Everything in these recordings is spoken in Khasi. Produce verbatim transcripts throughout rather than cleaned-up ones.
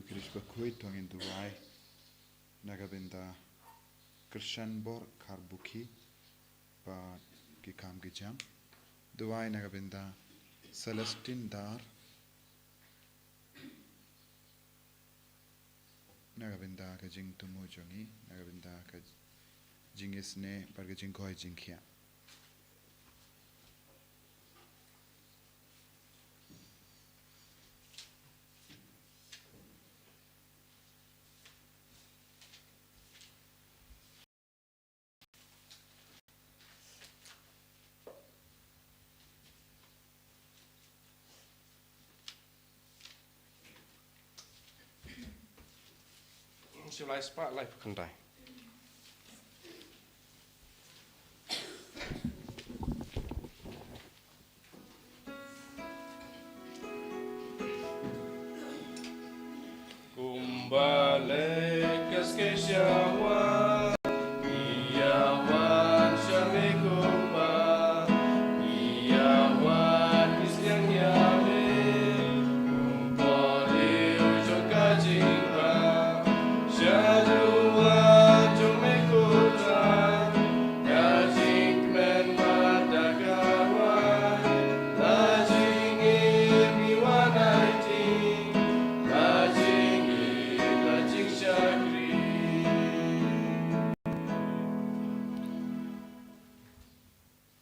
Khrist bakhuid, to ngin duwai na ka bynta Krishan Bor Kharbukhi bad ki kam ki jam. Duwai na ka bynta Celestine Dar, na ka bynta ka jingthmu jong ngi, na ka bynta ka jingisynei bad ka jingkoit jingkhiah. Shu lai spah lai phew khyndai. Kumba leh ka skei sha wan, ïa wan sha me kumba, ïa wan ki sliang ïa me, kumba leh jong ka jingba, sha duwan jong me ko Trai, ka jingkmen bad da ka wai, la jingim ngi wan aiti, la jingim la jingshakri.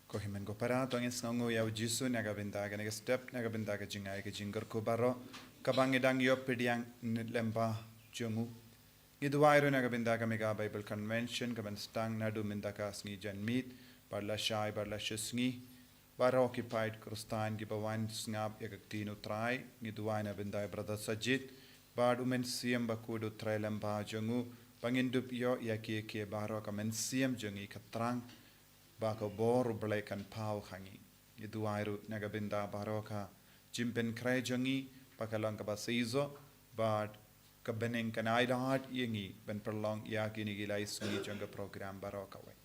Ko hynmen ko para, to ngin sngewnguh ïa u Jisu na ka bynta kane ka step, na ka bynta ka jingai ka jingkyrkhu baroh kaba ngi dang ïoh pdiang na lyngba jong u. Ngi duwai ruh na ka bynta ka Mega Bible Convention kaban sdang naduh mynta ka sngi janmiet, bad lashai bad lashisngi. Baroh ki paid Khristan kiba wan sngap ïa ka ktien u Trai, ngi duwai na bynta i Brother Sajid bad u Mynsiem Bakhuid u trei lyngba jong u, ba ngin dup ïoh ïa kiei kiei baroh, ka mynsiem jong ngi ka thrang, ba ka bor u Blei kan paw ha ngi. Ngi duwai ruh na ka bynta baroh ka jingpynkhreh jong ngi, ba ka long kaba shisha, bad ka bneng kan ailad ïa ngi ban pynlong ïa kine ki lai sngi jong ka program baroh kawei.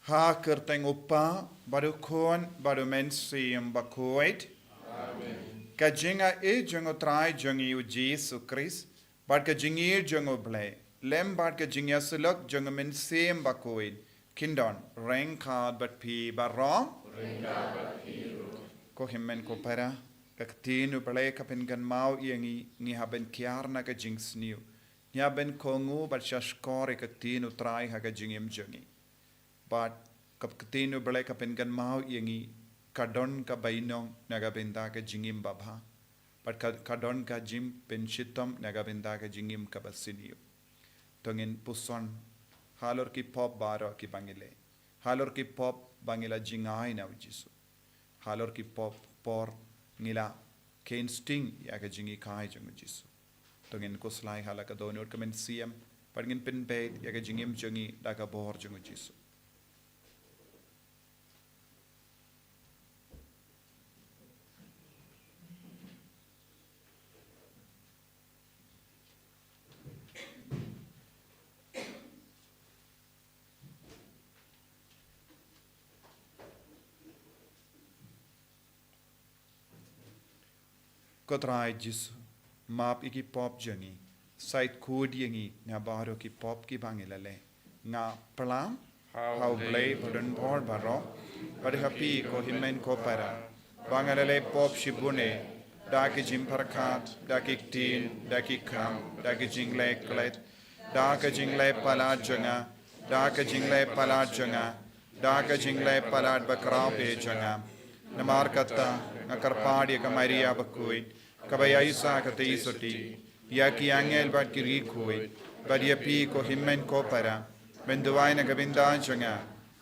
Ha ka kyrteng u Kpa, bad u Khun, bad u Mynsiem Bakhuid. Amen. Ka jingaiei jong u Trai jong ngi u Jisu Khrist, bad ka jingïeit jong u Blei, lem bad ka jingïasyllok jong u Mynsiem Bakhuid, kin don ryngkat bad phi baroh. Ryngkat bad phi ruh. Ko hynmen ko para, ka ktien u Blei ka pynkynmaw ïa ngi, ngi hap ban kiar na ka jingsniew, ngi hap ban kohnguh bad shahshkor ïa ka ktien u Trai ha ka jingim jong ngi. Bad ka ktien u Blei ka pynkynmaw ïa ngi, ka don ka bainong na ka bynta ka jingim babha, bad ka, ka don ka jingpynshitom na ka bynta ka jingim kaba sniew. To ngin puson halor ki pop baroh kiba ngi leh, halor ki pop ba ngi la jingai na u Jisu, halor ki pop por ngi la kheiñ sting ïa ka jinghikai jong u Jisu. To ngin khuslai ha la ka dohnud ka mynsiem, bad ngin pynbeit ïa ka jingim jong ngi da ka bor jong u Jisu. Ko Trai Jisu, map ïa ki pop jong ngi, shait khuid ïa ngi na baroh ki pop kiba ngi la leh. Nga plam ha u Blei badonbor baroh, bad ha phi ko hynmen ko para, ba nga la leh pop shibun eh, da ki jingpyrkhat, da ki ktien, da ki kam, da ki jingleh klet, da ka jingleh palat jong nga, da ka jingleh palat jong nga, da ka jingleh palat bakhraw beit jong nga. Namar kata, nga kyrpad ïa ka Maria bakhuid, kaba ïaishah katei sotti, ïa ki angel bad ki riewkhuid, bad ïa phi ko hynmen ko para, ban duwai na ka bynta jong nga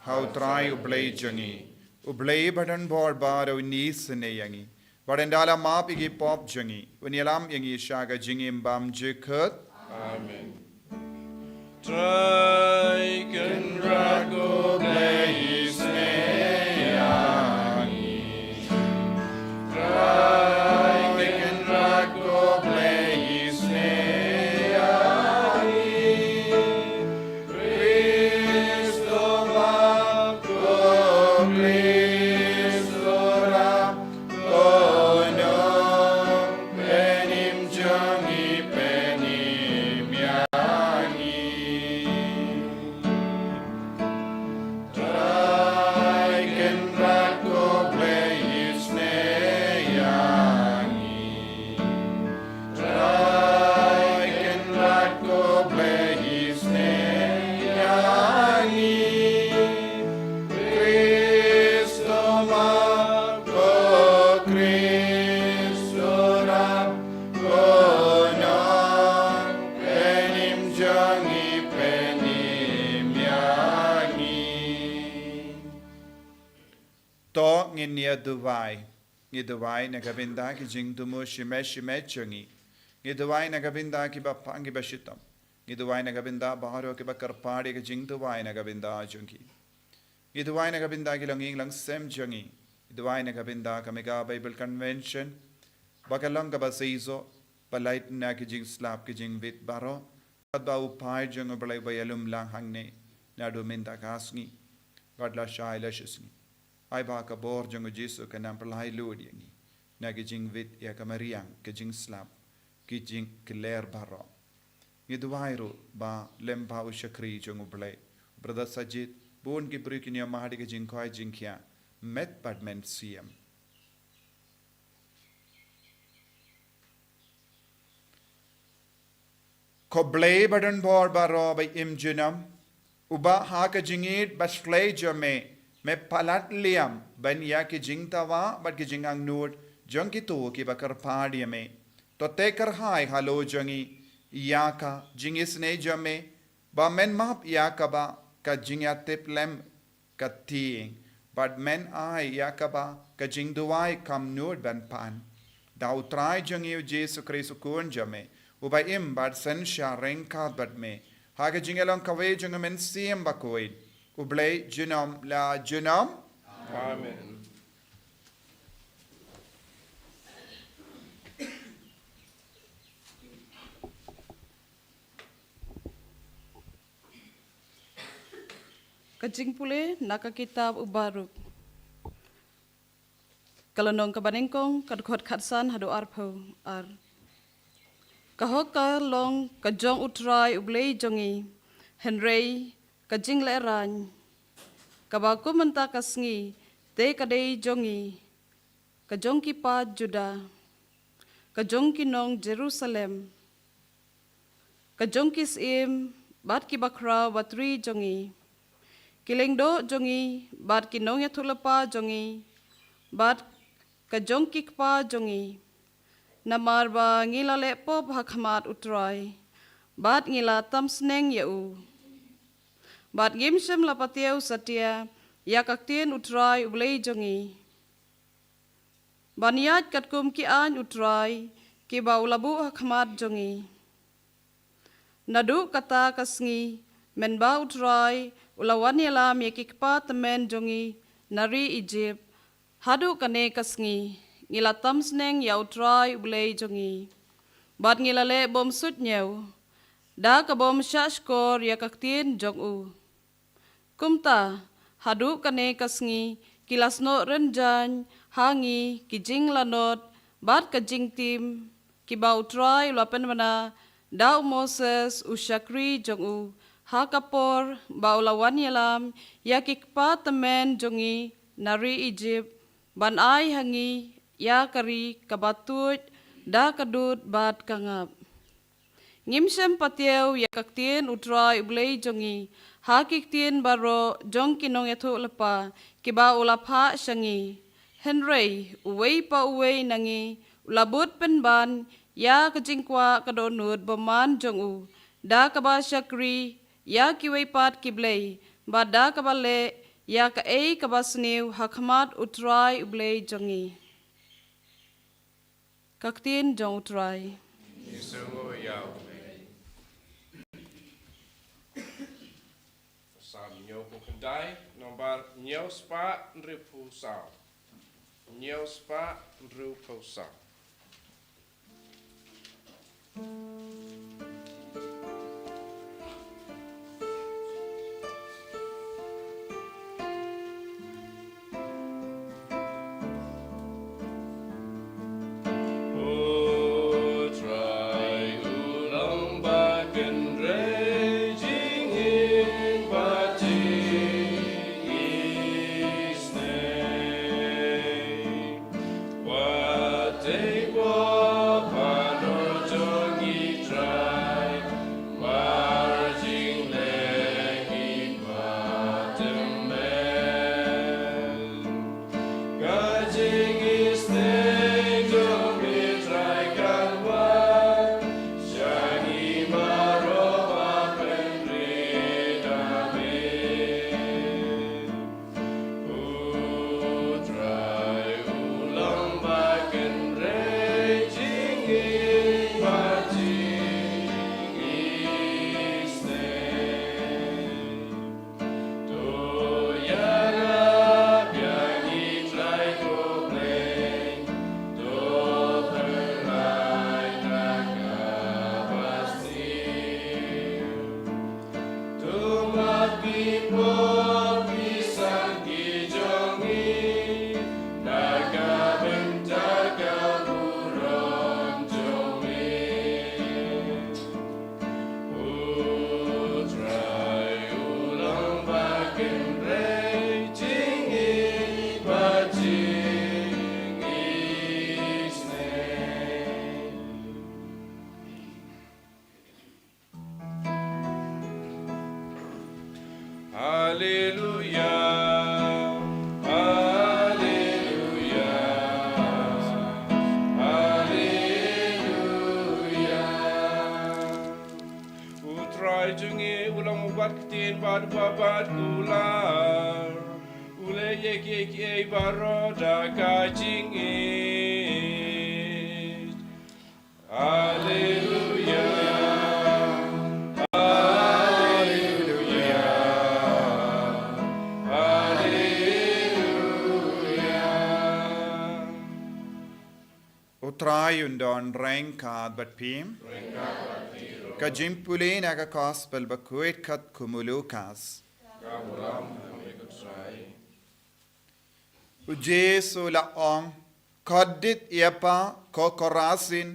ha u Trai u Blei jong ngi. U Blei badonbor baroh un isynei ïa ngi, bad un da la map ïa ki pop jong ngi, un ïalam ïa ngi sha ka jingim bymjukut. Amen. Trai Kynrad ko Blei isynei ïa ngi. Trai Kynrad ko Blei isynei ïa ngi. Khrist u bam, ko Khrist u rap, ko nong To ngin ïa duwai. Ngi duwai na ka bynta ki jingthmu shimet shimet jong ngi. Ngi duwai na ka bynta kiba pang kiba shitom. Ngi duwai na ka bynta baroh kiba kyrpad ïa ka jingduwai na ka bynta jong ki. Ngi duwai na ka bynta ki longïing longsem jong ngi. Ngi duwai na ka bynta ka Mega Bible Convention ba ka long kaba seisoh, ba lait na ki jingslap ki jingwit baroh. Katba u paid jong U Blei ba ïalum lang hangne naduh mynta ka sngi bad lashai lashisngi. Ai ba ka bor jong U Jisu kan nang pynlait lut ïa ngi na ki jingwit ïa ka mariang, ki jingslap, ki jingkylliang baroh. Ngi duwai ruh ba lem bad u shakri jong U Blei, u Brother Sajid, bun ki briew kin ïa mad ïa ka jingkoit jingkhiah met bad mynsiem. Ko Blei ba don bor baroh ba im junom, uba ha ka jingïeit bashlei jong me, me palat liam ban ïa ki jingdawa bad ki jingangnud jong kito kiba kyrpad ïa me. To teh kyrhai halor jong ngi ïa ka jingisynei jong me, ba men map ïa kaba ka jingïatiplem ka tieng, bad men ai ïa kaba ka jingduwai kam nud ban pan. Da U Trai jong ngi U Jisu Khrist U Khun jong me, uba im bad synshar ryngkat bad me ha ka jingïalong kawei jong U Mynsiem Bakhuid, U Blei junom la junom. Amen. Ka jingpule na ka kitab u Baruk. Ka lynnong kaba nyngkong, ka dkhot khatsan haduh arphew ar. Ka hok ka long ka jong U Trai U Blei jong ngi, hynrei ka jinglehrain kaba kum mynta ka sngi te ka dei jong ngi, ka jong ki paid Judah, ka jong ki nong Jerusalem, ka jong ki syiem bad ki bakhraw batri jong ngi, ki lyngdoh jong ngi bad ki nongïathuhlypa jong ngi, bad ka jong ki kpa jong ngi. Namar ba ngi la leh pop ha khmat U Trai bad ngi la tam sneng ïa u, bad ngim shym la patiaw satia ïa ka ktien U Trai U Blei jong ngi, ban ïaid katkum ki aiñ U Trai kiba u la buh ha khmat jong ngi. Naduh kata ka sngi, mynba U Trai u la wan ïalam ïa ki kpa tymmen jong ngi na ri Ijipt, haduh kane ka sngi ngi la tam sneng ïa U Trai U Blei jong ngi, bad ngi la leh bym suidñiew, da ka bym shah shkor ïa ka ktien jong u. Kumta, haduh kane ka sngi ki la snoh rynjaiñ ha ngi ki jinglanot bad ka jingtim, kiba U Trai u la pynbna da u Moses u shakri jong u, ha ka por ba u la wan ïalam ïa ki kpa tymmen jong ngi na ri Ijipt, ban ai ha ngi ïa ka ri kaba tuid da ka dud bad ka ngap. Ngim shym patiaw ïa ka ktien U Trai U Blei jong ngi ha ki ktien baroh jong ki nongïathuhlypa kiba u la phah sha ngi. Hynrei uwei pa uwei na ngi u la bud pynban ïa ka jingkwah ka dohnud bymman jong u, da kaba shakri ïa kiwei pat ki blei, bad da kaba leh ïa kaei kaba sniew ha khmat U Trai U Blei jong ngi. Ka ktien jong U Trai. Ïa u Blei. Salm hynñiewphew khyndai, nombar hynñiew spah hynriewphew saw. Hynñiew spah hynriewphew saw. Ktien bad ba bad kular, u leh ïa kiei kiei baroh da ka jingngeit. Haleluya, haleluya, haleluya. U Trai un don ryngkat bad phi. Ka jingpule na ka Gospel ba khuid kat kum u Lukas. U Jisu la ong, kordit ïa pha ko Korasin,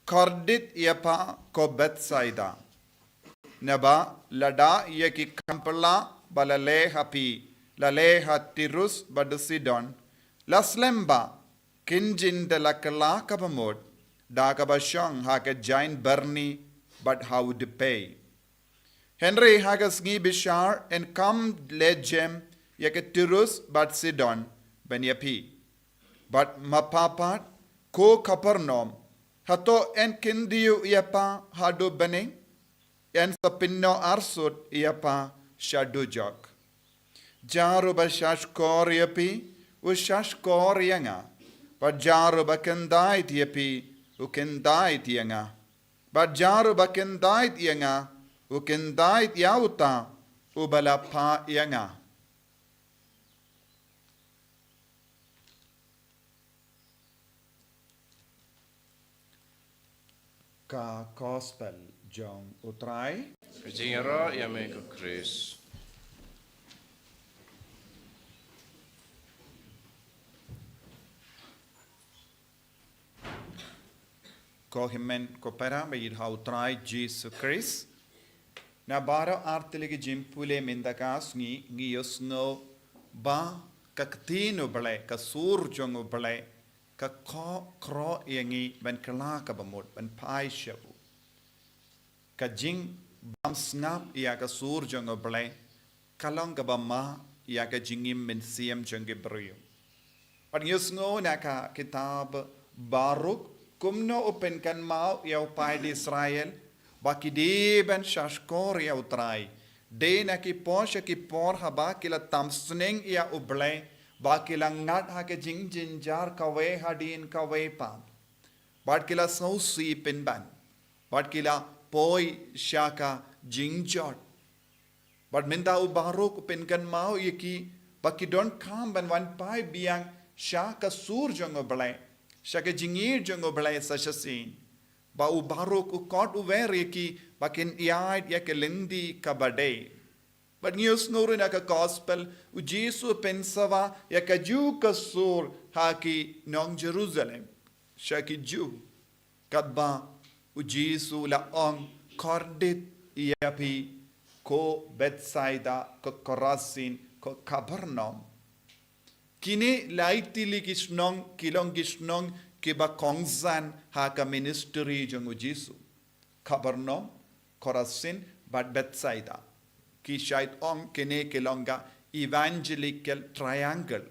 kordit ïa pha ko Bethsaida. Naba lada ïa ki khamphla ba la leh ha phi la leh ha Tirus bad Sidon, la slem ba kin jin da la kylla kaba mut da kaba shong ha ka jaiñ byrni bad ha u dpei. Hynrei ha ka sngi bishar yn kam leh jem ïa ka Tirus bad Sidon ban ïa phi. Bad ma pha pat, ko Kapernaum, hato yn kyndiew ïa pha haduh bneng? Yn sa pynnoh arsut ïa pha sha dujok. Jar uba shahshkor ïa phi, u shahshkor ïa nga. Bad jar uba kyndait ïa phi, u kyndait ïa nga. Bad jar uba kyndait ïa nga, u kyndait ïa uta uba la phah ïa nga. Ka Gospel jong u Trai. Ka jingïaroh ïa me ko Khrist. Ko hynmen ko para ba ïeit ha u Trai Jisu Khrist. Na baroh ar tylli ki jingpule mynta ka sngi ngi ïohsngew ba ka ktien u Blei, ka sur jong u Blei, ka kohnguh ïa ngi ban kylla kaba mut, ban phai sha u. Ka jingbym sngap ïa ka sur jong u Blei ka long kaba ma ïa ka jingim mynsiem jong ki briew. Bad ngi ïohsngew na ka kitab Baruk kumno u pynkynmaw ïa u paid Israel ba ki dei ban shahshkor ïa u Trai. Dei na ki por sha ki por haba ki la tam sneng ïa u Blei, ba ki la ngat ha ka jingjynjar kawei hadien kawei pat. Bad ki la sngewsih pynban. Bad ki la poi sha ka jingjot. Bad mynta u Baruk u pynkynmaw ïa ki ba ki donkam ban wan phai biang sha ka sur jong u Blei, sha ka jingïeit jong u Blei sa shisien. Ba u Baruk u khot u wer ïa ki ba kin ïaid ïa ka lynti kaba dei. Bad ngi ïohsngew ruh na ka Gospel, u Jisu u pynsawa ïa kajuh ka sur ha ki nong Jerusalem, sha ki Jiw. Katba u Jisu u la ong, kordit ïa phi ko Bethsaida, ko Korasin, ko Kapernaum. Kine lai tylli ki shnong ki long ki shnong kiba kongsan ha ka ministry jong u Jisu. Kapernaum, Korasin bad Bethsaida. Ki shait ong kine ki long ka evangelical triangle.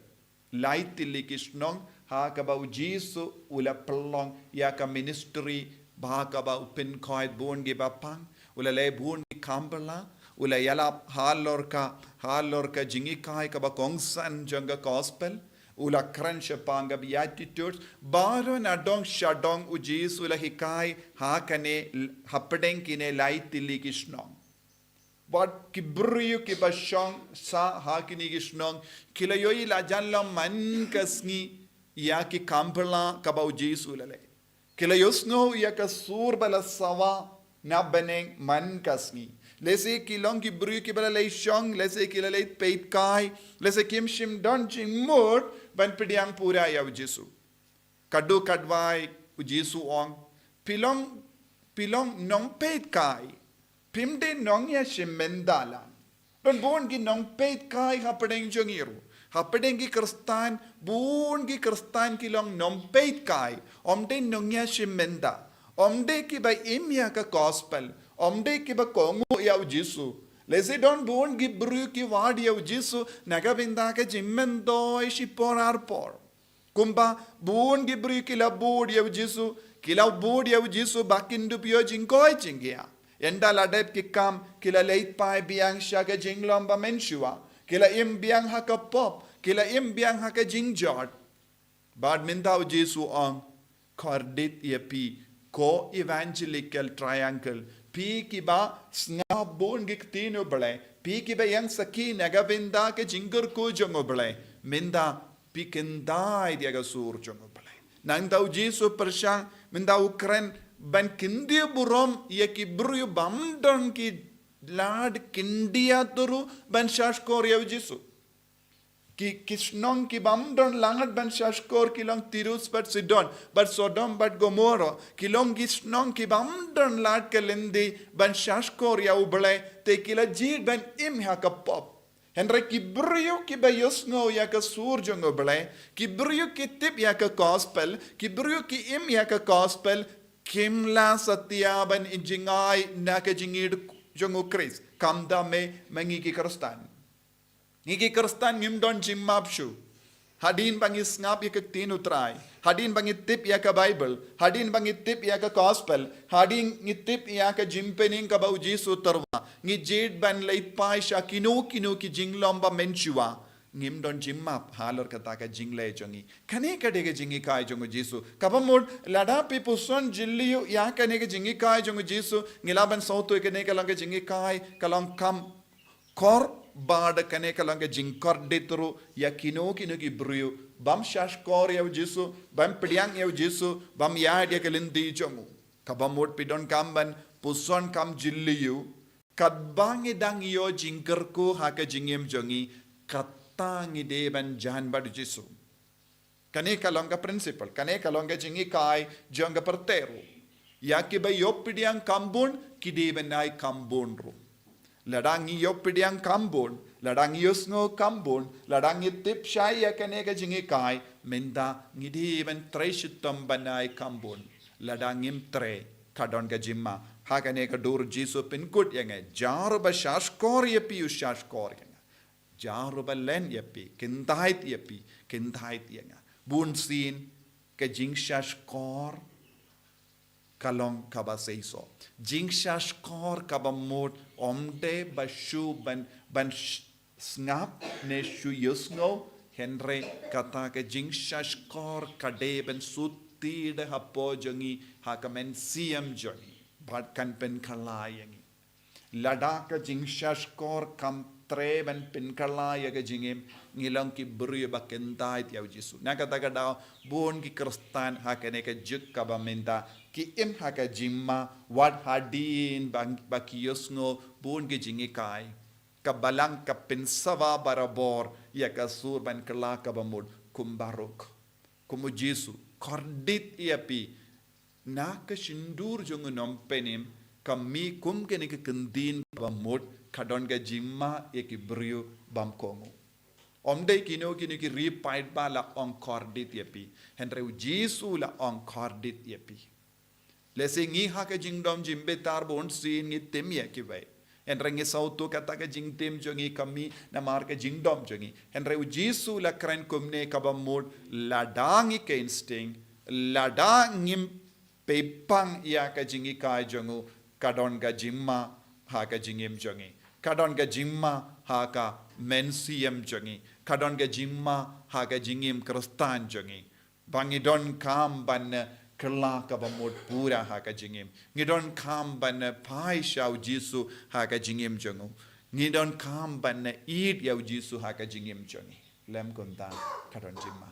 Lai tylli ki shnong ha kaba u Jisu u la pynlong ïa ka ministry, ba ha kaba u pynkhuid bun kiba pang, u la leh bun ki kam bha, u la ïalap halor ka, halor ka jinghikai kaba kongsan jong ka Gospel, u la kren shaphang ka Beatitudes, baroh nadong shadong u Jisu u la hikai ha kane, hapdeng kine lai tylli ki shnong. Bad ki briew kiba shong sah ha kine ki shnong ki la ïohi la jan la man ka sngi ïa ki kam bha kaba u Jisu u la leh. Ki la ïohsngew ïa ka sur ba la sawa na bneng man ka sngi. Lehse ki long ki briew kiba la leit shong, lehse ki la leit peit kai, lehse kim shym don jingmut ban pdiang pura ïa u Jisu. Katto katwai u Jisu u ong, phi long, phi long nongpeit kai. Phim dei nongïashim bynta lang. Don bun ki nongpeit kai hapdeng jong ngi ruh. Hapdeng ki Khristan, bun ki Khristan ki long nongpeit kai. Ym dei nongïashim bynta. Ym dei kiba im ïa ka Gospel. Ym dei kiba kohnguh ïa u Jisu. Lehse don bun ki briew ki wad ïa u Jisu na ka bynta ka jingmyntoi shipor arpor. Kumba bun ki briew ki la bud ïa u Jisu, ki la bud ïa u Jisu ba kin dup ïoh jingkoit jingkhiah. Ynda la dep ki kam, ki la leit phai biang sha ka jinglong ba mynshuwa. Ki la im biang ha ka pop, ki la im biang ha ka jingjot. Bad mynta u Jisu u ong, kordit ïa phi, ko evangelical triangle. Phi kiba sngap bun ki ktien u Blei, phi kiba ïeng sakhi na ka bynta ka jingkyrkhu jong u Blei. Mynta phi kyntait ïa ka sur jong u Blei. Nangta u Jisu pyrshang, mynta u kren ban kyntiew burom ïa ki briew bym don ki lad khyndiat ruh ban shahshkor ïa u Jisu. Ki, ki shnong ki bym don lad ban shahshkor ki long Tirus bad Sidon, bad Sodom bad Gomorrah, ki long ki shnong ki bym don lad ka lynti ban shahshkor ïa u Blei, te ki la jied ban im ha ka pop. Hynrei ki briew kiba ïohsngew ïa ka sur jong u Blei, ki briew ki tip ïa ka gospel, ki briew ki im ïa ka gospel, kim lah satia ban jngai na ka jingïeit jong u Khrist. Kumta me, ma ngi ki Khristan. Ngi ki Khristan ngim don jingmap shuh. Hadien ba ngi sngap ïa ka ktien u Trai, hadien ba ngi tip ïa ka Baibl, hadien ba ngi tip ïa ka gospel, hadien ngi tip ïa ka jingpynim kaba u Jisu u tyrwa, ngi jied ban leit phai sha kino kino ki jinglong ba mynshuwa. Ngim don jingmap halor kata ka jingleh jong ngi. Kane ka dei ka jinghikai jong u Jisu. Kaba mut lada phi puson jylliew ïa kane ka jinghikai jong u Jisu, ngi lah ban sngewthuh kane ka long ka jinghikai, ka long kam kor, bad kane ka long ka jingkordit ruh ïa kino kino ki briew bym shahshkor ïa u Jisu, bym pdiang ïa u Jisu, bym ïaid ïa ka lynti jong u. Kaba mut phi donkam ban puson kam jylliew, katba ngi dang ïoh jingkyrkhu ha ka jingim jong ngi, kata ngi dei ban jan bad u Jisu. Kane ka long ka principle, kane ka long ka jinghikai jong ka pyrthei ruh. Ïa kiba ïoh pdiang kam bun, ki dei ban ai kam bun ruh. Lada ngi ïoh pdiang kam bun, lada ngi ïohsngew kam bun, lada ngi tip shai ïa kane ka jinghikai, mynta ngi dei ban trei shitom ban ai kam bun. Lada ngim trei, ka don ka jingma. Ha kane ka dur u Jisu u pynkut ïa nga, jar uba shahshkor ïa phi u shahshkor ïa nga. Jar uba len ïa phi, kyntait ïa phi, kyntait ïa nga. Bunsien ka jingshahshkor ka long kaba seisoh. Jingshahshkor kaba mut ym dei ba shu ban, ban sh-, sngap ne shu ïohsngew, hynrei kata ka jingshahshkor ka dei ban shu tied hapoh jong ngi ha ka mynsiem jong ngi. Bad kan pynkylla ïa ngi. Lada ka jingshahshkor kam trei ban pynkylla ïa ka jingim, ngi long ki briew ba kyntait ïa u Jisu. Na kata ka daw, bun ki Khristan ha kane ka juk kaba mynta ki im ha ka jingma, wat hadien ba, ba ki ïohsngew bun ki jinghikai. Ka Balang ka pynsawa barabor ïa ka sur ban kylla kaba mut kum baroh. Kum u Jisu, kordit ïa phi. Na ka shyntur jong u nongpynim, ka mih kum kane ka kyntien kaba mut, ka don ka jingma ïa ki briew bym kohnguh. Ym dei kino kino ki ri paidbah la ong kordit ïa phi. Hynrei u Jisu la ong kordit ïa phi. Lehse ngi ha ka jingdom jingbitar bunsien ngi tim ïa kiwei. Hynrei ngi sngewthuh kata ka jingtim jong ngi ka mih namar ka jingdom jong ngi. Hynrei u Jisu la kren kumne kaba mut lada ngi kheiñ sting, lada ngim pynpaw ïa ka jinghikai jong u, ka don ka jingma ha ka jingim jong ngi. Ka don ka jingma ha ka mynsiem jong ngi. Ka don ka jingma ha ka jingim Khristan jong ngi. Ba ngi donkam ban, eh, kylla kaba mut pura ha ka jingim. Ngi donkam ban, eh, phai sha u Jisu ha ka jingim jong u. Ngi donkam ban, eh, ïeit ïa u Jisu ha ka jingim jong ngi. Lym kumta ka don jingma.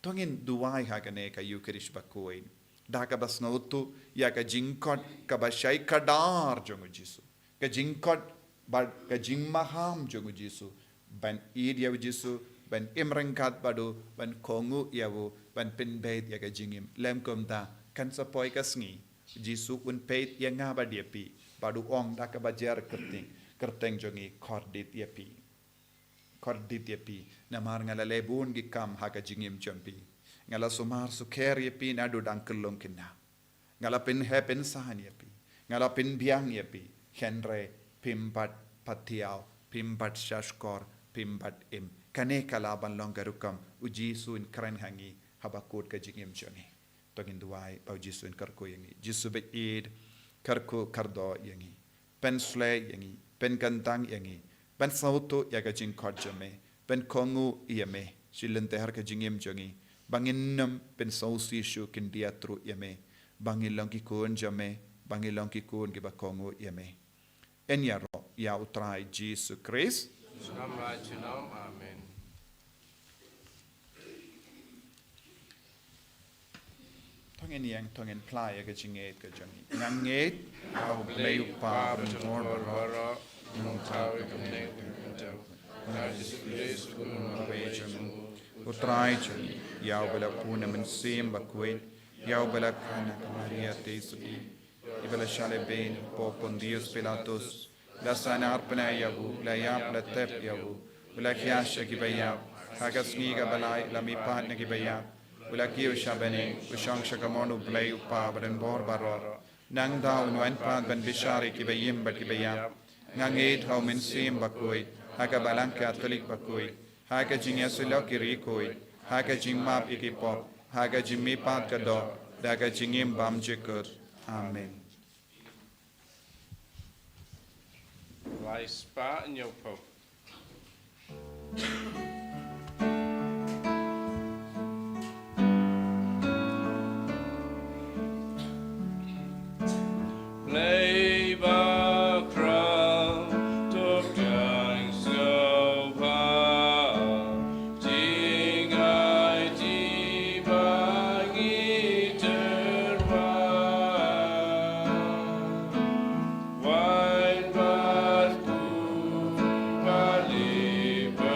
To ngin duwai ha kane ka Ïukharist bakhuid. Da kaba sngewthuh ïa ka jingkhot kaba shai kdar jong u Jisu. Ka jingkhot bad ka jingmaham jong u Jisu. Ban ïeit ïa u Jisu, ban im ryngkat bad u, ban kohnguh ïa u, ban pynbeit ïa ka jingim. Lym kumta, kan sa poi ka sngi. U Jisu un peit ïa nga bad ïa phi. Bad u ong da kaba jer kyrteng, kyrteng jong ngi kordit ïa phi. Kordit ïa phi. Namar nga la leh bun ki kam ha ka jingim jong phi. Nga la sumar sukher ïa phi naduh dang khyllung khynnah. Nga la pynheh pynsan ïa phi. Nga la pynbiang ïa phi. Hynrei phim pat pathiaw, phim pat shahshkor, phim pat im. Kane ka lah ban long ka rukom u Jisu un kren ha ngi haba kut ka jingim jong ngi. To ngin duwai ba u Jisu un kyrkhu ïa ngi. Jisu ba ïeit, kyrkhu kyrdoh ïa ngi. pynsleh ïa ngi, pynkyntang ïa ngi, pynsngewthuh ïa ka jingkhot jong me, pynkohnguh ïa me shi lynter ka jingim jong ngi, ba ngin nym pynsngewsih shuh khyndiat ruh ïa me, ba ngin long ki khun jong me, ba ngin long ki khun kiba kohnguh ïa me. Yn ïaroh ïa U Trai Jisu Khrist. Junom la junom. Amen. To ngin ïeng, to ngin phla ïa ka jingngeit ka jong ngi. Nga ngeit ha U Blei U Kpa badonbor baroh, U Nongthaw ïa ka bneng bad ka khyndew, ha Jisu Khrist U Khun Marwei jong U, U Trai jong ngi, ïa uba la pun na Mynsiem Bakhuid, ïa uba la khang na ka Maria Theisotti, ïa uba la shah lehbeiñ ha u Pontius Pilatus, la sahnarphna ïa u, la ïap, la tep ïa u, u la khiah sha kiba ïap, ha ka sngi kaba lai la mihpat na kiba ïap, u la kiew sha bneng, u shong sha kamon U Blei U Kpa badonbor baroh. Nangta un wan pat ban bishar ïa kiba im bad kiba ïap. Nga ngeit ha U Mynsiem Bakhuid, ha ka Balang Katholik bakhuid, ha ka jingïasyllok ki riewkhuid, ha ka jingmap ïa ki pop, ha ka jingmihpat ka doh, da ka jingim bymjukut. Amen. Lai spah hynñiew phew. Blei bakhraw, to pdiang sngewbha, jingaiti ba ngi tyrwa. Wine bad kut bad lipernai,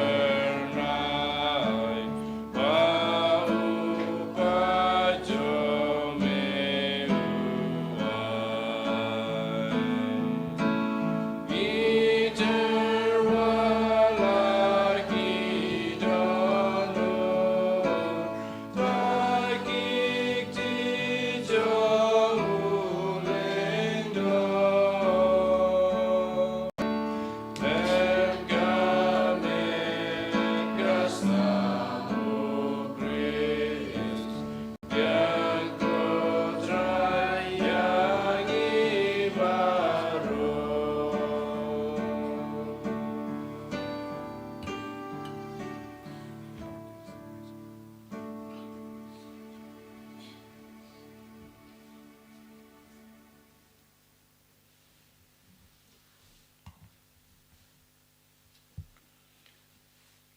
ba u ba jong me u ai. Ngi tyrwa la ki dohnud,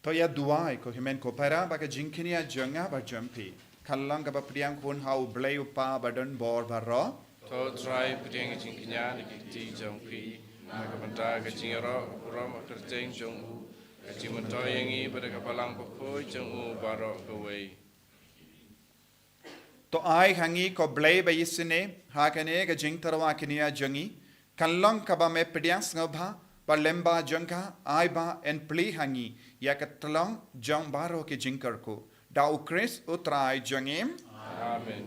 To ïa duwai, ko hynmen ko para, ba ka jingkñia jong nga bad jong phi kan long kaba pdiang khun ha U Blei U Kpa badonbor baroh. To Trai, pdiang ka jingkñia na ki kti jong phi na ka bynta ka jingïaroh burom ha ka kyrteng jong u, ka jingmyntoi ïa ngi bad ka Balang Bakhuid jong u baroh kawei. To ai ha ngi, ko Blei ba isynei, ha kane ka jingtyrwa kñia jong ngi, kan long kaba me pdiang sngewbha, bad lyngba jong ka, ai ba yn plie ha ngi ïa ka tyllong jong baroh ki jingkyrkhu. Da U Khrist U Trai jong ngi. Amen.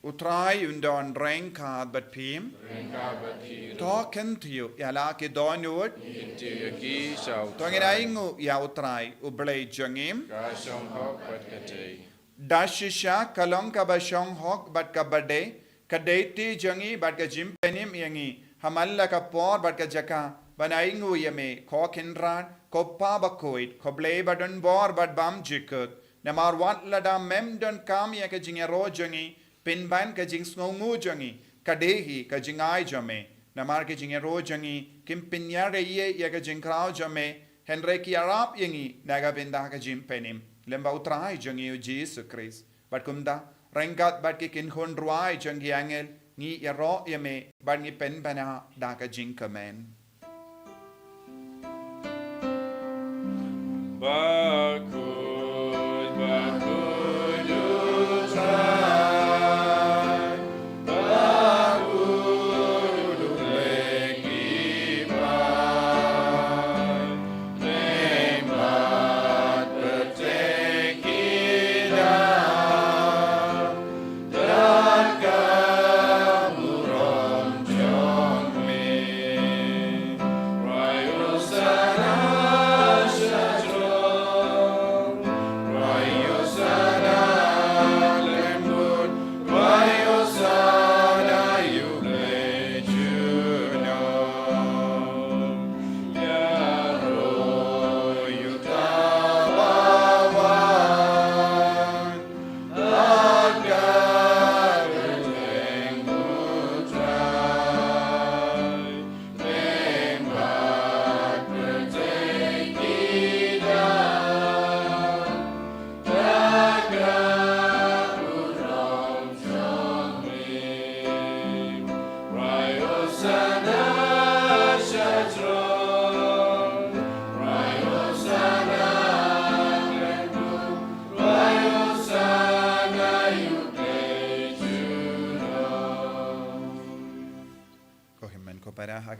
U Trai un don ryngkat bad phi. Ryngkat bad phi. To kyntiew ïa la ki dohnud. Ngi kyntiew ïa ki sha U Trai. To ngin ainguh ïa U Trai, U Blei jong ngi. Ka shong hok bad ka dei. Da shisha ka long kaba shong hok bad kaba dei, ka dei te jong ngi bad ka jingpynim ïa ngi ha man la ka por bad ka jaka ban ainguh ïa me, ko Kynrad, ko Pa Bakhuid, ko Blei badonbor bad bymjukut. Namar wat lada mem donkam ïa ka jingïaroh jong ngi, pynban ka jingsngewnguh jong ngi ka dei hi ka jingai jong me. Namar ki jingïaroh jong ngi kim pynïar ei ei ïa ka jingkhraw jong me, hynrei ki ïarap ïa ngi na ka bynta ka jingpynim. Lyngba U Trai jong ngi U Jisu Khrist. Bad kumta, ryngkat bad ki kynhun rwai jong ki angel, ngi ïaroh ïa me bad ngi pynbna da ka jingkmen. Bakhuid, bakhuid U Trai, bakhuid U Blei ki bai, neng bad pyrthei ki dap da ka burom jong me.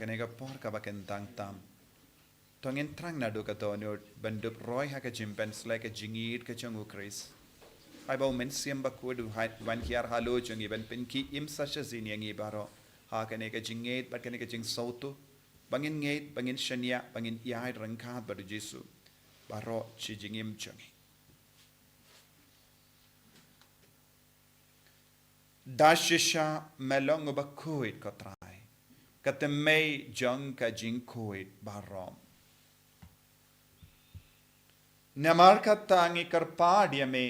kane ka por kaba kyntang tam. To ngin thrang naduh ka dohnud ban dup roi ha ka jingpynsleh ka jingïeit ka jong u Khrist. Ai ba u Mynsiem Bakhuid u hai-, wan hiar halor jong ngi ban pynkhie im sa shisien ïa ngi baroh ha kane ka jingngeit bad kane ka jingsngewthuh. Ba ngin ngeit, ba ngin shaniah, ba ngin ïaid ryngkat bad u Jisu baroh shi jingim jong ngi. Da shisha me long uba khuid ko Trai, ka tymmen jong ka jingkhuid baroh. Namar kata ngi kyrpad ïa me,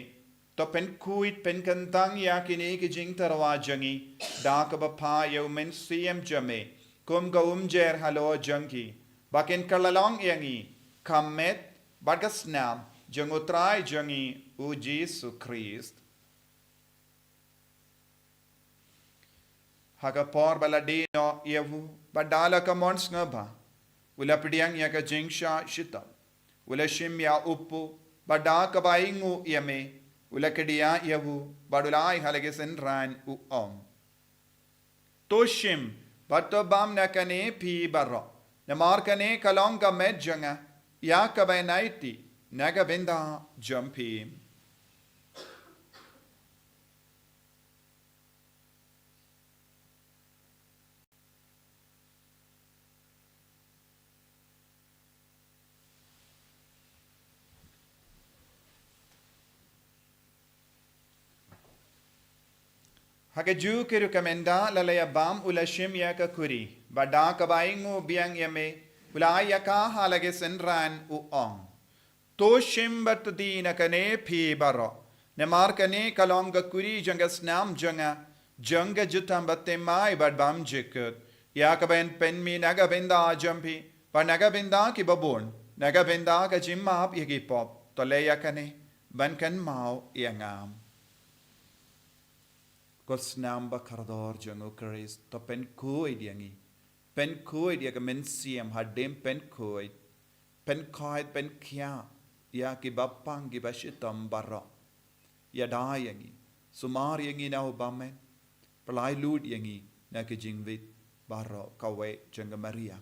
to pynkhuid pynkyntang ïa kine ki jingtyrwa jong ngi da kaba phah ïa u Mynsiem jong me kum ka umjer halor jong ki, ba kin kylla long ïa ngi ka met bad ka snam jong u Trai jong ngi u Jisu Khrist. Ha ka por ba la die noh ïa u, bad da la ka mon sngewbha, u la pdiang ïa ka jingshah shitom, u la shim ïa u kpu, bad da kaba ainguh ïa me, u la kdiah ïa u, bad u la ai ha la ki synran u ong: To shim bad to bam na kane phi baroh, namar kane ka long ka met jong nga, ïa kaba yn aiti na ka bynta jong phi. Ha kajuh ka rukom ynda la ïa bam u la shim ïa ka khuri, bad da kaba ainguh biang ïa me, u la ai ïa ka ha la ki synran u ong: To shim bad to die na kane phi baroh, namar kane ka long ka khuri jong ka snam jong nga, jong ka jutang baptisma bad bymjukut, ïa kaba yn pynmih na ka bynta jong phi bad na ka bynta kiba bun, na ka bynta ka jingmap ïa ki pop. To leh ïa kane ban kynmaw ïa nga. Ko snam ba kordor jong u Khrist, to pynkhuid ïa ngi. Pynkhuid ïa ka mynsiem hadien pynkhuid. Pynkhuid, pynkhiah ïa kiba pang kiba shitom baroh. Ïada ïa ngi, sumar ïa ngi na u bymman, pynlait lut ïa ngi na ki jingwit baroh kawei jong ka Maria.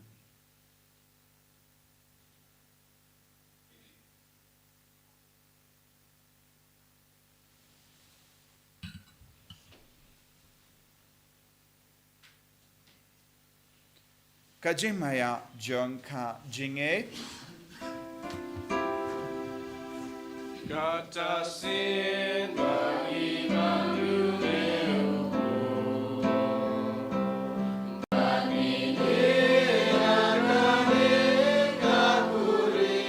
Ka jingmaïa jong ka jingngeit. Kata sien ba ngi madu meu, ba ngi dei na kane ka khuri.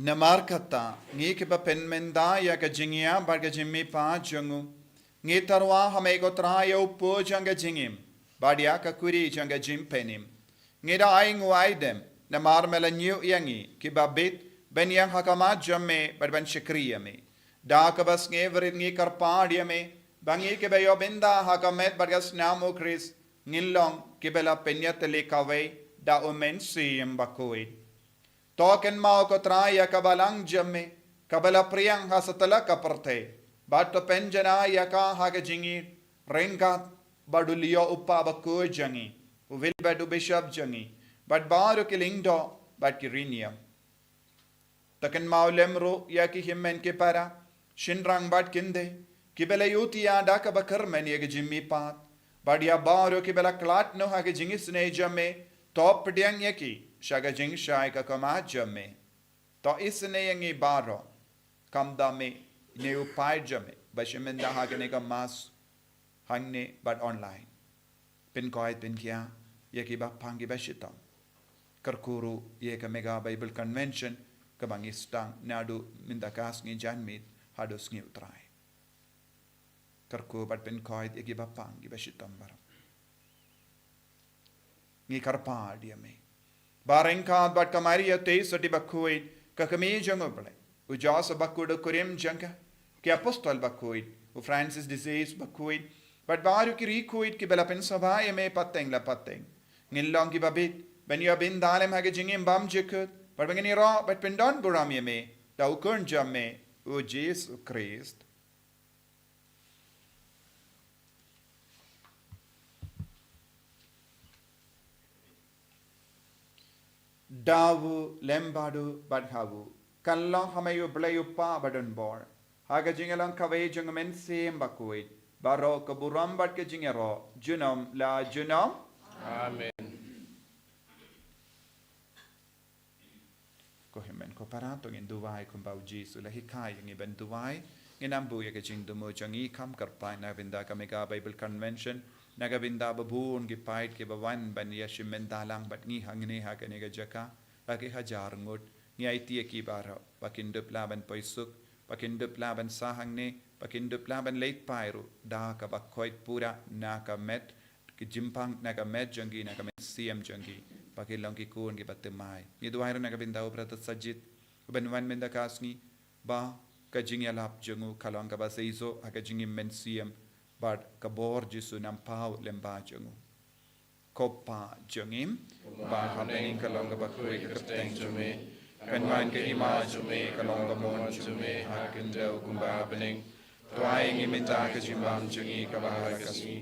Namar kata, ngi kiba pynmynta ïa ka jingïap bad ka jingmihpat jong u, ngi tyrwa ha me ko Trai ïa u kpu jong ka jingim, bad ïa ka khuri jong ka jingpynim. Ngi da ainguh aidem, namar me la ñiuh ïa ngi kiba bit ban ïeng ha khmat jong me bad ban shakri ïa me. Da kaba sngewrit ngi kyrpad ïa me, ba ngi kiba ïoh bynta ha ka met bad ka snam u Khrist, ngin long kiba la pynïatylli kawei da u Mynsiem Bakhuid. To kynmaw ko Trai ïa ka balang jong me, kaba la pdiang ha satlak ka pyrthei, bad to pynjanai ïa ka ha ka jingïeit, ryngkat bad u Leo u kpa bakhuid jong ngi, u Wilbert u bishop jong ngi, bad baroh ki lyngdoh bad ki riewniam. To kynmaw lem ruh ïa ki hynmen ki para, shynrang bad kynthei, kiba la ïohi ïa da kaba kyrmen ïa ka jingmihpat, bad ïa baroh kiba la khlad noh ha ka jingisynei jong me, to pdiang ïa ki sha ka jingshai ka khmat jong me. To isynei ïa ngi baroh, kumba me, ne u paid jong me ba shim bynta ha kane ka mass, hangne bad online. Pynkhuid pynkhiah ïa kiba pang kiba shitom. Kyrkhu ruh ïa ka Mega Bible Convention kaba ngi sdang naduh mynta ka sngi janmiet haduh sngi U Trai. Kyrkhu bad pynkhuid ïa kiba pang kiba shitom baroh. Ngi kyrpad ïa me, ba ryngkat bad ka Maria Theisotti bakhuid, ka kmie jong U Blei, u Joseph bakhuid u kurim jong ka, ki apostol bakhuid, u Francis de Sales bakhuid, bad baroh ki riewkhuid kiba la pynsngewbha ïa me pateng la pateng, ngin long kiba bit ban ïa bynta lem ha ka jingim bymjukut, bad ba ngin ïaroh bad pyndonburom ïa me da u Khun jong me, u Jisu Khrist. Da u lem bad u bad ha u, kan long ha me u Blei u Kpa badonbor, ha ka jingïalang kawei jong u Mynsiem Bakhuid, baroh ka burom bad ka jingïaroh junom la junom. Amen. Ko hynmen ko para, to ngin duwai kumba u Jisu u la hikai ïa ngi ban duwai. Ngin ym buh ïa ka jingthmu jong ngi, kham kyrpad na ka bynta ka Mega Bible Convention, na ka bynta ba bun ki paid kiba wan ban ïashim bynta lang bad ngi hangne ha kane ka jaka, la ki hajar ngut. Ngi aiti ïa ki baroh ba kin dup lah ban poi suk, ba kin dup lah ban sah hangne, ba kin dup lah ban leit phai ruh da kaba koit pura na ka met, ki jingpang na ka met jong ki, na ka mynsiem jong ki, ba ki long ki khun kiba thymmai. Ngi duwai ruh na ka bynta u Brother Sajid, uban wan mynta ka sngi, ba ka jingïalap jong u ka long kaba seisoh ha ka jingim mynsiem bad ka bor Jisu un pynpaw lem bad jong u. Ko Pa jong ngi, ba ha bneng ka long kaba khuid ka kyrteng jong me, kan wan ka hima jong me, ka long ka mon jong me ha ka khyndew kumba ha bneng. To ai ïa ngi mynta ka jingbam jong ngi kaba ha ka sngi,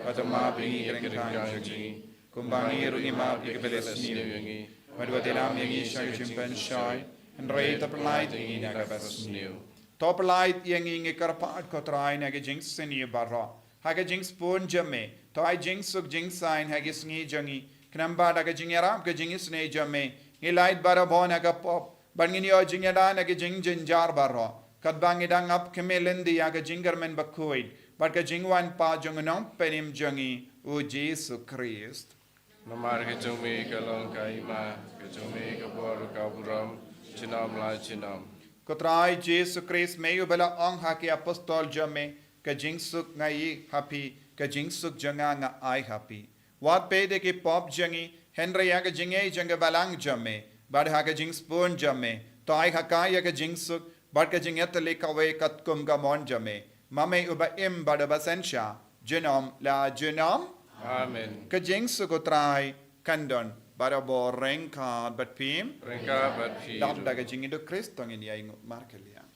bad to map ïa ngi ki ryngkang jong ngi, kumba ngi ruh ngi map ïa kiba leh sniew ïa ngi, bad wat ïalam ïa ngi sha ka jingpynshoi, hynrei to pyllait ïa ngi na kaba sniew. To pyllait ïa ngi, ngi kyrpad ko Trai, na ka jingsniew baroh, ha ka jingsbun jong me. To ai jingsuk jingsaiñ ha ki sngi jong ngi, khnang ba da ka jingïarap ka jingisynei jong me, ngin lait barabor na ka pop, bad ngin ïoh jingïada na ka jingjynjar baroh, katba ngi dang ap khmih lynti ïa ka jingkyrmen bakhuid bad ka jingwan pat jong u Nongpynim jong ngi, u Jisu Khrist. Namar ka jong me ka long ka hima, ka jong me ka bor, ka burom, junom la junom. Ko Trai Jisu Khrist, me uba la ong ha ki apostol jong me, ka jingsuk nga ïoh ha phi, ka jingsuk jong nga nga ai ha phi. Wat peit ïa ki pop jong ngi, hynrei ïa ka jingïeit jong ka balang jong me, bad ha ka jingsbun jong me, to ai ha ka ïa ka jingsuk bad ka jingïatylli kawei katkum ka mon jong me, ma me uba im bad uba synshar junom la junom. Amen. Ka jingsuk u Trai kan don barabor ryngkat bad phi. Ryngkat bad phi. Dap da ka jingïeit u Khrist, to ngin ïainguh markylliang.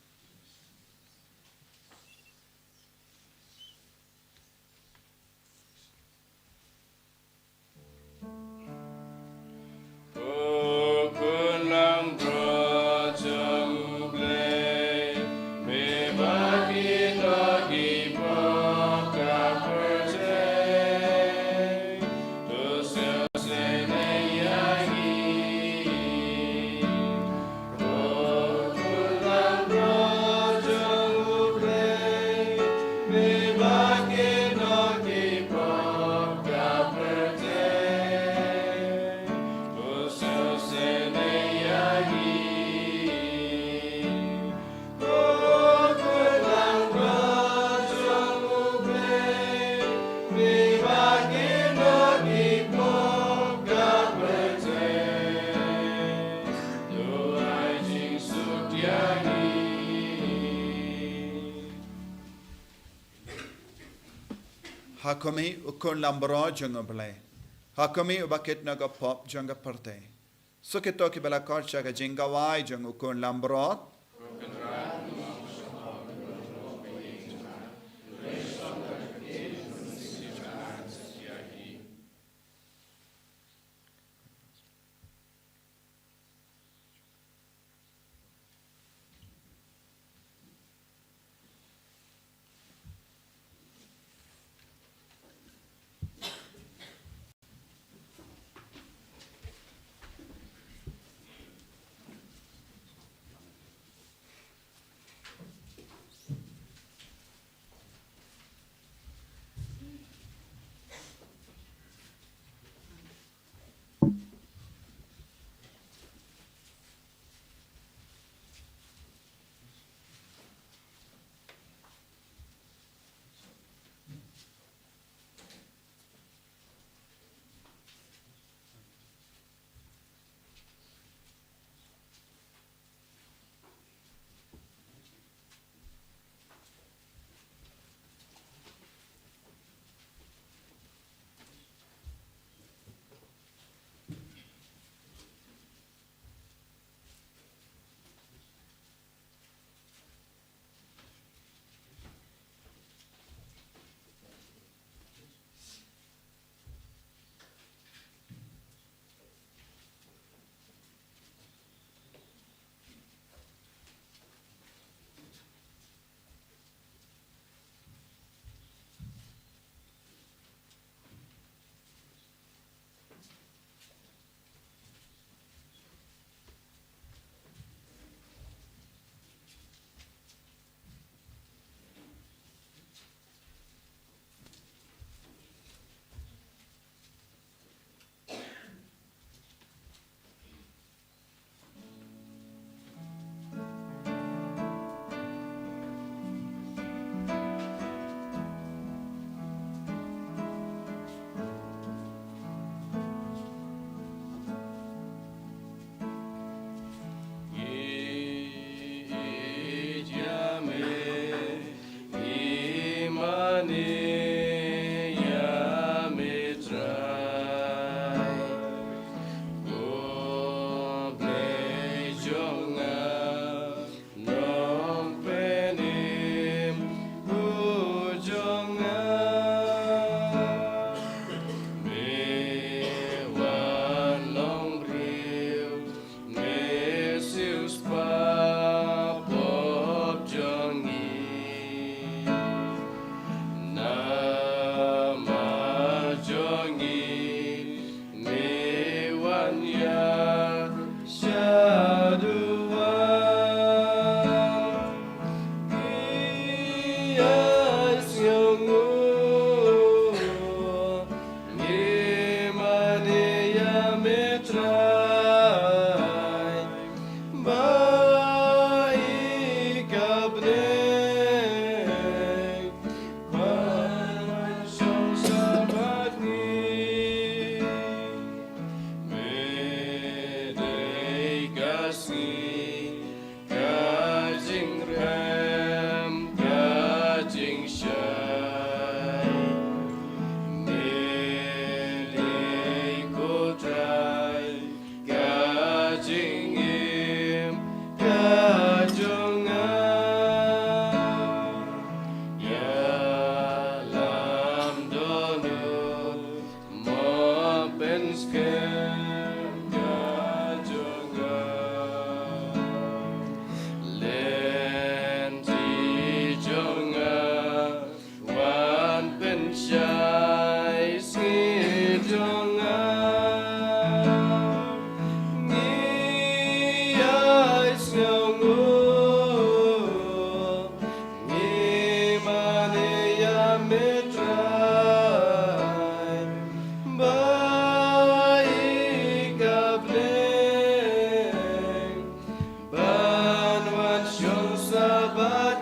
Ha khmih u Khun Langbrot jong U Blei. Ha khmih uba kit na ka pop jong ka pyrthei. Suk ïa kito kiba la khot sha ka jingkhawai jong u Khun Langbrot.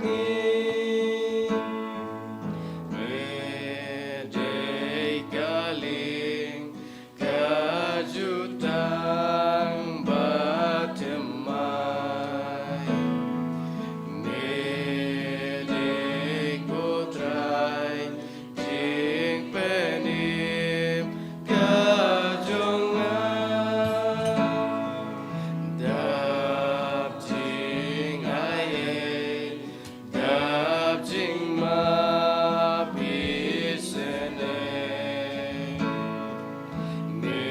ngi. Me dei ka lieng ka jutang bathymmai. Me dei ko Trai jingpynim ka jong nga. Dap jingai ei, dap jingmap isynei. Me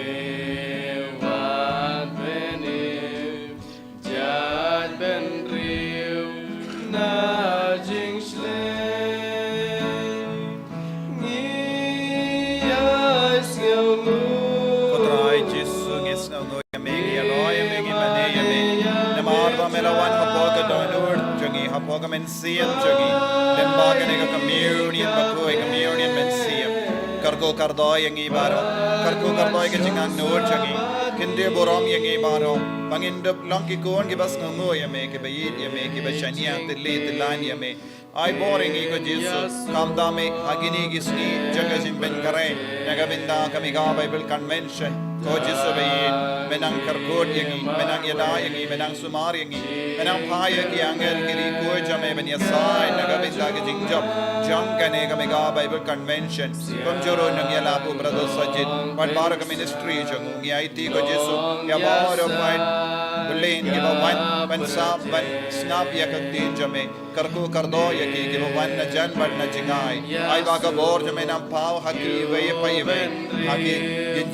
wan pynim jait bynriew na jingshlei. Ngi ïai sngewnguh. Ko Trai Jisu, ngi sngewnguh ïa me, ngi ïaroh ïa me, ngi mane ïa me. Namar ba me la wan hapoh ka dohnud jong ngi, hapoh ka mynsiem jong ngi. Lyngba kane ka communion bakhuid, communion mynsiem. Kyrkhu kyrdoh ïa ngi baroh. Kyrkhu kyrdoh ïa ka jingangnud jong ngi. Kyntiew burom ïa ngi baroh. Ba ngin dup long ki khun kiba sngewnguh ïa me, kiba ïeit ïa me, kiba shaniah tylli tyllaiñ ïa me. Ai bor ïa ngi ko Jisu, khamtam eh ha kine ki sngi jong ka jingpynkhreh na ka bynta ka Mega Bible Convention. Ko Jisu ba ïeit, me nang kyrkhu ïa ngi, me nang ïada ïa ngi, me nang sumar ïa ngi, me nang phai ïa ki angel ki riewkhuid jong me ban ïasaid na ka bynta ka jingjop jong kane ka Mega Bible Convention. Kumjuh ruh nongïalap u Brother Sajid bad baroh ka ministry jong u, ngi aiti ko Jisu ïa baroh peit, bad lane kiba wan ban sap ban sngap ïa ka ktien jong me. Kyrkhu kyrdoh ïa ki kiba wan na jan bad na jngai. Ai ba ka bor jong me nang paw ha kiwei pa iwei, ha ki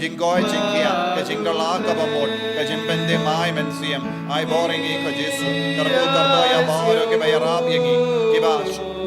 jingkoit jingkhiah, ka jingdon lang kaba mut, ka jingpynthymmai mynsiem. Ai bor ïa ngi ko Jisu. Kyrkhu kyrdoh ïa baroh kiba ïarap ïa ngi, kiba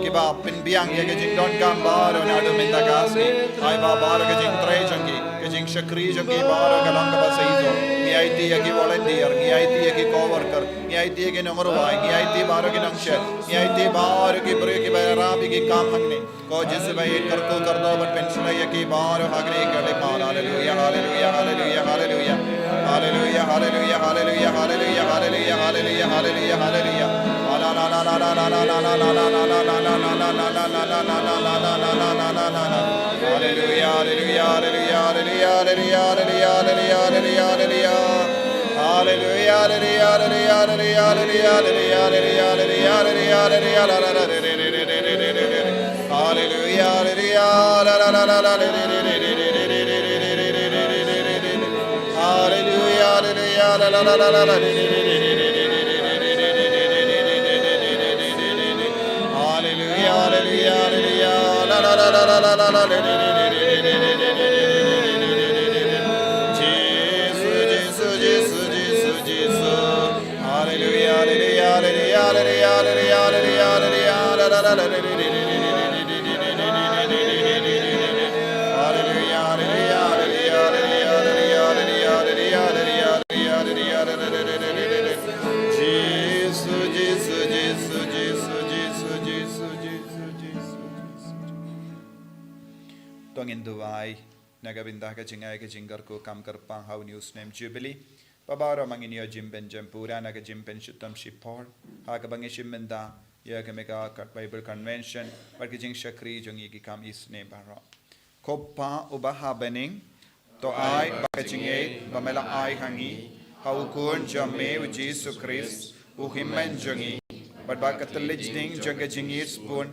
kiba pynbiang ïa ka jingdonkam baroh naduh mynta ka sngi. Ai ba baroh ka jingtrei jong ki, ka jingshakri jong ki baroh ka long kaba shisha. Ngi aiti ïa ki volunteer, ngi aiti ïa ki co-worker, ngi aiti ïa ki nongrwai, ngi aiti baroh ki nongshit, ngi aiti baroh ki briew kiba ïarap ïa ki kam hangne. Ko Jisu ba ïeit, kyrkhu kyrdoh bad pynshlei ïa ki baroh ha kane ka lympat. Haleluia, haleluia, haleluia, haleluia. Haleluia, haleluia, haleluia, haleluia, haleluia, haleluia, haleluia, haleluia. Haleluia, haleluia, haleluia, haleluia, haleluia, haleluia, haleluia, haleluia, haleluia, haleluia. Haleluia, haleluia, haleluia, haleluia, haleluia, haleluia, haleluia, haleluia, haleluia. Haleluia, haleluia, la, la, la, la, la, haleluia, haleluia, la, la, la, la, la, haleluia, haleluia, haleluia, la, la, la, la, la, la, la, la, Jisu, Jisu, Jisu, Jisu, Jisu. Haleluia, haleluia, haleluia, haleluia, haleluia, haleluia, haleluia, la, la, la, la, Haleluia, haleluia, haleluia, haleluia, haleluia, haleluia, haleluia, haleluia, haleluia, haleluia, haleluia, haleluia. Jisu, Jisu, Jisu, Jisu, Jisu, Jisu, Jisu, Jisu, Jisu. To ngin duwai na ka bynta ka jingai ka jingkyrkhu kam kyrpang ha une u snem Jubilee. Ba baroh ma ngin ïoh jingpynjem pura na ka jingpynshitom shipor ha kaba ngi shim bynta ïa ka Mega Bible Convention bad ka jingshakri jong ngi ki kam isynei baroh. Ko Pa uba ha bneng, to ai ba ka jingngeit ba me la ai ha ngi ha u Khun jong me u Jisu Khrist, u Hynmen jong ngi, bad ba ka thylliej ding jong ka jingngeit sbun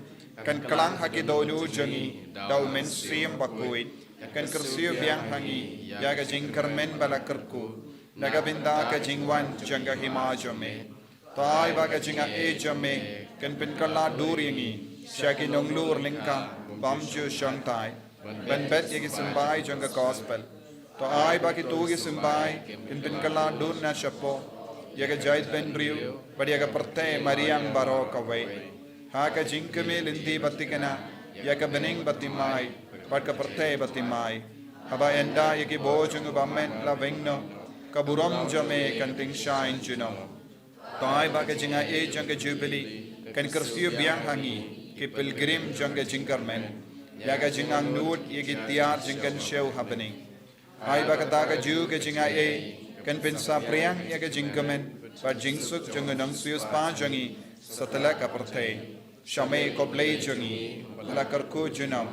kan klang ha ki dohnud jong ngi da u Mynsiem Bakhuid, kan kyrsiew biang ha ngi ïa ka jingkyrmen ba la kyrkhu na ka bynta ka jingwan jong ka Hima jong me. To ai ba ka jingai jong me kan pynkylla dur ïa ngi sha ki nonglur lyngkha bymjukshongthait ban bet ïa ki symbai jong ka Gospel. To ai ba kito ki symbai kin pynkylla dur na shapoh ïa ka jaitbynriew bad ïa ka pyrthei mariang baroh kawei ha ka jingkmen lynti ba thikna ïa ka bneng ba thymmai bad ka pyrthei ba thymmai. Haba ynda ïa ki bor jong u bymman la weng noh, ka burom jong me kan tyngshaiñ junom. To ai ba ka jingai jong ka Jubilee kan kyrsiew biang ha ngi ki pilgrim jong ka jingkyrmen ïa ka jingangnud ïa ki tiar jingkynshew ha bneng. Ai ba kata kajuh ka jingai kan pynsaphriang ïa ka jingkmen bad jingsuk jong u nongsiewspah jong ngi, satlak ka pyrthei. Sha me ko Blei jong ngi, ba la kyrkhu junom,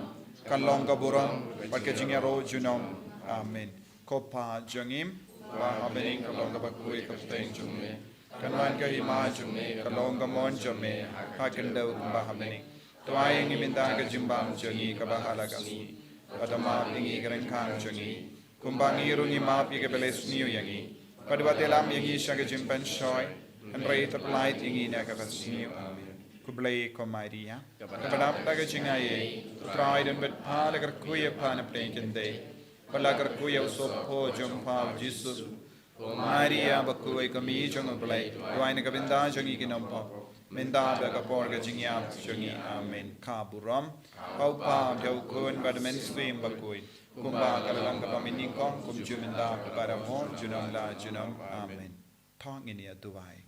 ka long ka burom bad ka jingïaroh junom. Amen. Ko Pa jong ngi, ba ha bneng, ka long kaba khuid ka kyrteng jong me. Kan wan ka hima jong me, ka long ka mon jong me ha khyndew kumba ha bneng. To ai ïa ngi mynta ka jingbam jong ngi kaba ha la ka sngi. Bad to map ïa ngi ki ryngkang jong ngi, kumba ngi ruh ngi map ïa kiba la sniew ïa ngi. Bad wat ïalam ïa ngi sha ka jingpynshoi, hynrei to pyllait ïa ngi na kaba sniew. Amen. Khublei ko Maria, kaba dap da ka jingaiei, U Trai u don bad pha. La kyrkhu ïa pha na pdeng ki khyndai, bad la kyrkhu ïa u sohphoh jong pha u Jisu. Ko Maria bakhuid, ko Kmie jong U Blei, duwai na ka bynta jong ngi ki nongpop, mynta bad ha ka por ka jingïap jong ngi. Amen. Ka burom ha U Pa, ha U Khun bad ha U Mynsiem Bakhuid, kumba ka la long kaba mynnyngkong, kumjuh mynta bad barabor, junom la junom. Amen. To ngin ïa duwai.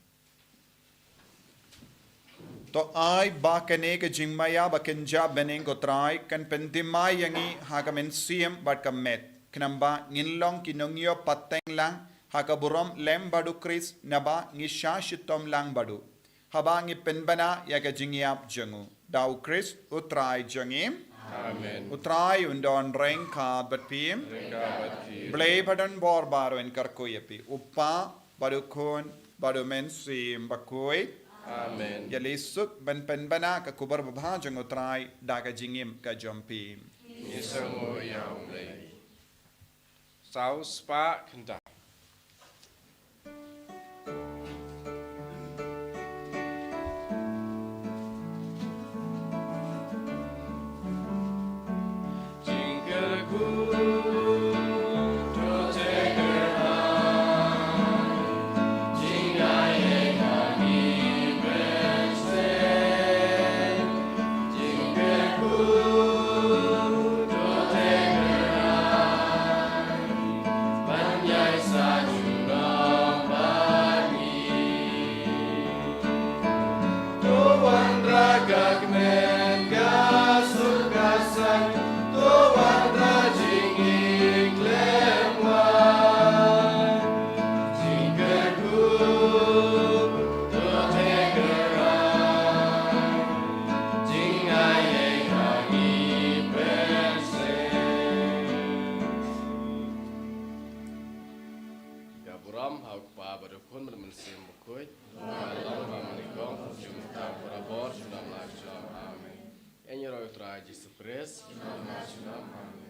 To ai ba kane ka jingmaïa ba kynja bneng, ko Trai, kan pynthymmai ïa ngi ha ka mynsiem bad ka met, khnang ba ngin long ki nongïoh pateng lang ha ka burom lem bad U Khrist, naba ngi shah shitom lang bad u haba ngi pynbna ïa ka jingïap jong u. Da U Khrist U Trai jong ngi. Amen. U Trai un don ryngkat bad phi. Ryngkat bad phi. Blei ba don bor baroh un kyrkhu ïa phi, U Pa, bad U Khun, bad U Mynsiem Bakhuid. Amen. Ïa lei suk ban pynbna ka khubor babha jong U Trai da ka jingim ka jong phi. Ngi sngewnguh ïa U Blei. Saw spah khyndai. Ka burom ha U Kpa bad U Khun bad U Mynsiem Bakhuid. Ba la long ba mynnyngkong, kumjuh mynta bad barabor, junom la junom. Amen. Ïa ngi ruh ïa U Trai Jisu Khrist. Junom la junom. Amen.